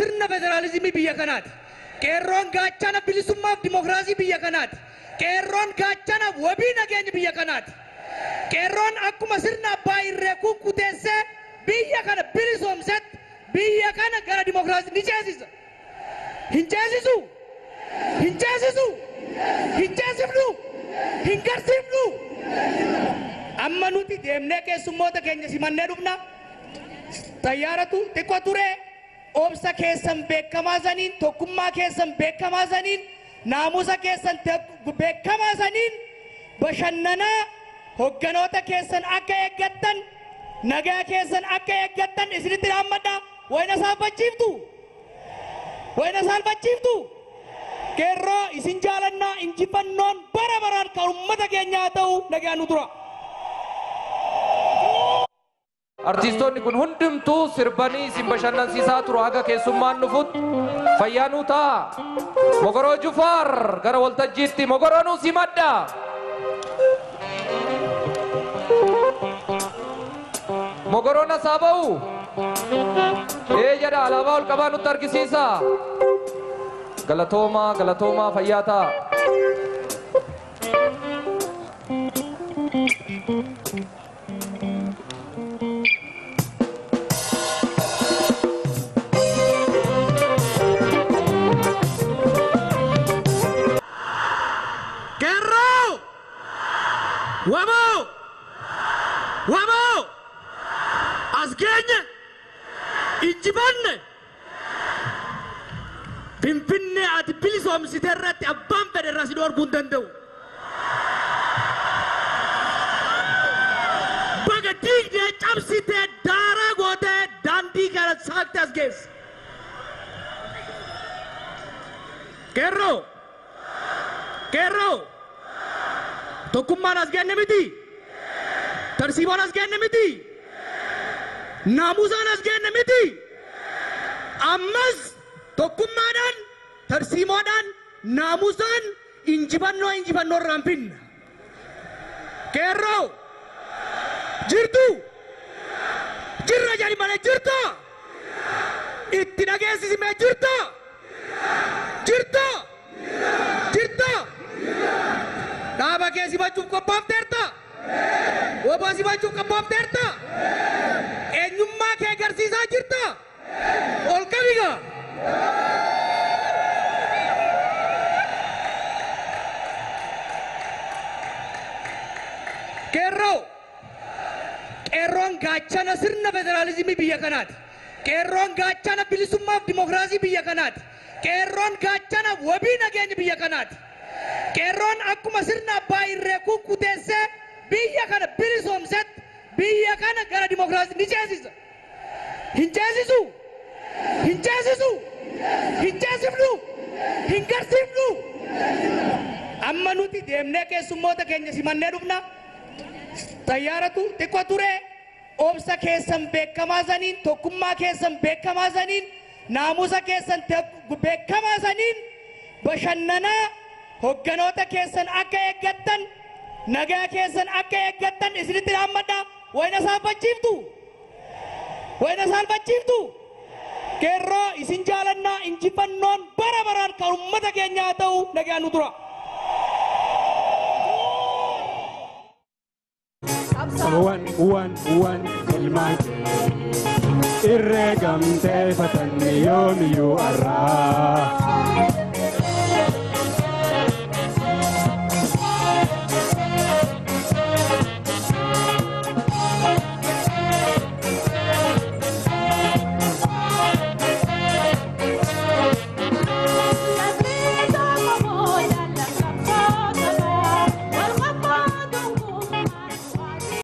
sirna federaalizimii biyya kanaati. Qeerroon gaachana bilisummaaf dimokiraasii biyya kanaati. Qeerroon gaachana wabii nageenya biyya kanaati. Qeerroon akkuma sirna abbaa irree kukkuteessee biyya kana bilisoomsetti biyya kana gara dimokiraasii ni ceesisa. Hin ceesisu! Hin ceesisu! Hin ceesifnu! Hin garsiifnu! Amma nuti deemnee keessummoota keenya simannee dhufna. Xayyaaratu xiqqoo ture. Obsa keessan beekamaa saniin, tokkummaa keessan beekamaa saniin, naamusa keessan beekamaa saniin bashannanaa hogganoota keessan akka eeggattan, nagaa keessan akka eeggattan isinitti dhaammadha. Wayna saalfachiiftu! Wayna saalfachiiftu! Qeerroo isin jaalannaa injifannoon bara baraan kan uummata keenyaa ta'u nagaan nu tura. Artiistoonni kun hundumtuu sirbanii isin bashannansiisaa turu haga keessummaan dhufutti fayyaa nuu ta'a. Mogoroo Jufaar gara waltajjiitti mogoroo nuu simadha. Mogoroon asaa ba'u. Ee jedha alaabaa ol qabaa nutti argisiisa. Galatoomaa galatoomaa fayyaa ta'a. Qeerroo! Waboo! Waboo! As geenye! Injifanne! Finfinnee ati bilisoomsite irratti abbaan fedhe irraa si dhoorguu hin danda'u. Baga diigdee cabsitee daaraa gootee daandii kana saaqte as geesse. Qeerroo! Qeerroo! Tokkummaan as geenne miti. Tarsiimoon as geenne miti. Naamusaan as geenne miti. Ammas tokkummaadhaan, tarsiimoodhaan, naamusaan injifannoo injifannoo irraan finna. Qeerroo! Jirtu! Jirra jedhi malee jirta! Itti dhageessisimee jirta! Jirta! Jirta! Dhaaba kee simachuuf qophoofteerta? Woboo simachuuf qophoofteerta? Eenyummaa kee agarsiisaa jirta? Ol qabi gaa! Qeerroo! Qeerroon gaachana sirna federaalizimii biyya kanaati. Qeerroon gaachana bilisummaaf dimokiraasii biyya kanaati. Qeerroon gaachana wabii nageenya biyya kanaati. Qeerroon akkuma sirna abbaa irree kukkuteessee biyya kana bilisoomsetti biyya kana gara dimokiraasii ni ceesisa. Hin ceesisu! Hin ceesisu! Hin ceesifnu! Hin garsiifnu! Amma nuti deemnee keessummoota keenya simannee dhufna. Xayyaaratu xiqqoo ture. Obsa keessan beekamaa saniin, tokkummaa keessan beekamaa saniin, naamusa keessan beekamaa saniin bashannanaa hogganoota keessan akka eeggattan, nagaa keessan akka eeggattan isinitti dhaammadha. Wayna saalfachiiftu! Wayna saalfachiiftu! Qeerroo isin jaalannaa injifannoon bara baraan kan uummata keenyaa ta'u nagaan nu tura. Wan wan wan ilmaan kee irree gamtee fatanni yoomiyyuu arraa.